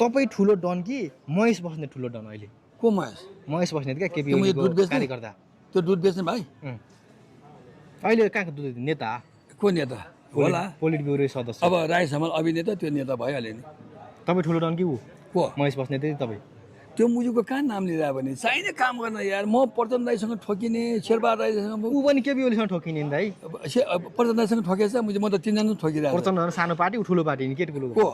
तपाईँ ठुलो डन कि महेश बस्नेत ठुलो डन अहिले? को महेश बस्नेत क्या केपी त्यो ओलीको दुध बेच्ने? कार्यकर्ता। त्यो दुध बेच्ने भाइ अहिले कहाँको दुध नेता को नेता होला? पोलिट ब्युरो सदस्य। अब राई समाल अभिनेता त्यो नेता भइहाल्यो नि। तपाईँ ठुलो डन कि ऊ को महेश बस्नेत तपाईँ? त्यो मुजुको कहाँ नाम लिएर भने चाहिने काम गर्न यार। म प्रचण्ड राईसँग ठोकिने, शेरबहादुर राईसँग ऊ पनि केपी ओलीसँग ठोकिने नि दाइ। प्रचण्ड राईसँग ठोकेछ म त तिनजना ठोकिरहेको प्रचण्ड सानो पार्टी ऊ ठुलो पार्टी नि के ठुलो? को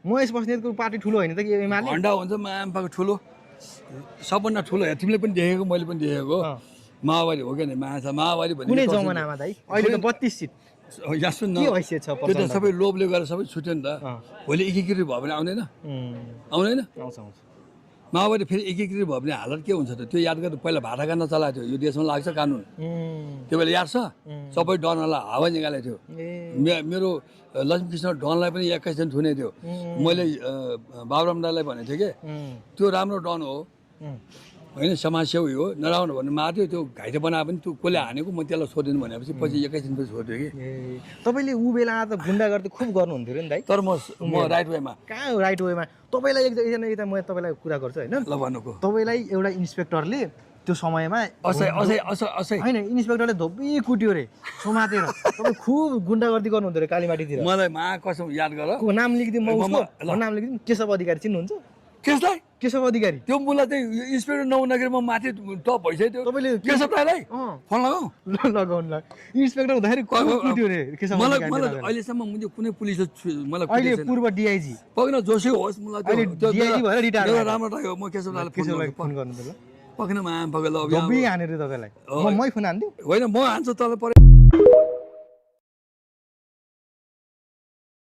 महेश बस्नेतको पार्टी ठुलो होइन त कि एमाले? भण्डा हुन्छ माम्पाको ठुलो, सबभन्दा ठुलो हो। तिमीले पनि देखेको, मैले पनि देखेको। माओवादी हो क्या नि, माओवादी भने कुनै जमानामा दाइ अहिले त 32 सिट यहाँ सुन न, के हैसियत छ त्यो त सबै लोभले गरेर सबै छुट्यो नि त। भोलि एकीकृत भयो भने आउँदैन? आउँदैन। आउँछ आउँछ। माओवादी फेरि एकीकृत भयो भने हालत के हुन्छ त? त्यो याद गर्दा पहिला भाटाका नचलाएको थियो, यो देशमा लाग्छ कानुन। त्यो बेला याद छ? सबै डनहरूलाई हावा निकालेको थियो। मेरो लक्ष्मीकृष्ण डनलाई पनि 21 दिन थुने थियो। मैले बाबुराम दाईलाई भनेको थिएँ कि त्यो राम्रो डन हो होइन, समाजसेवी हो, नराम्रो भन्ने मार्थ्यो। त्यो घाइते बनाए पनि त्यो कसले हानेको म त्यसलाई सोधिनु भनेपछि पछि 21 दिन पछि सोध्यो कि। तपाईँले ऊ बेला त गुन्डागर्दी खुब गर्नुहुन्थ्यो नि दाइ। तर म राइट वेमा। कहाँ राइट वेमा? तपाईँलाई एकजना म तपाईँलाई कुरा गर्छु होइन। ल भन्नुको तपाईँलाई एउटा इन्सपेक्टरले त्यो समयमा असै होइन, इन्सपेक्टरले धोबी कुट्यो रे समातेर। तपाईँ खुब गुन्डागर्दी गर्नुहुन्थ्यो रे कालीमाटीतिर। मलाई कसम याद गर। नाम लेखिदिउँ, म उसको नाम लेखिदिउँ। केशव अधिकारी चिन्नुहुन्छ? केशलाई? केशव अधिकारी। त्यो मुला चाहिँ इन्सपेक्टर नहुँदाखेरि म माथि टप भइसक्यो। तपाईँले केशव दाईलाई फोन लगाऊ लगाउनुलाई इन्सपेक्टर हुँदाखेरि कुट्यो रे केशव अधिकारी। मलाई अहिलेसम्म मुझे कुनै पुलिस मलाई अहिले पूर्व डिआइजी पक्न जोशी होस्, मलाई अहिले डिआइजी भएर रिटायर भयो। राम्रो लाग्यो। म केशव दाईलाई फोन गर्नु त ल। पक्न माया पक्न ल धोबी हानेर तपाईँलाई मै फोन हान्दिउँ? होइन, म हान्छु तल परे।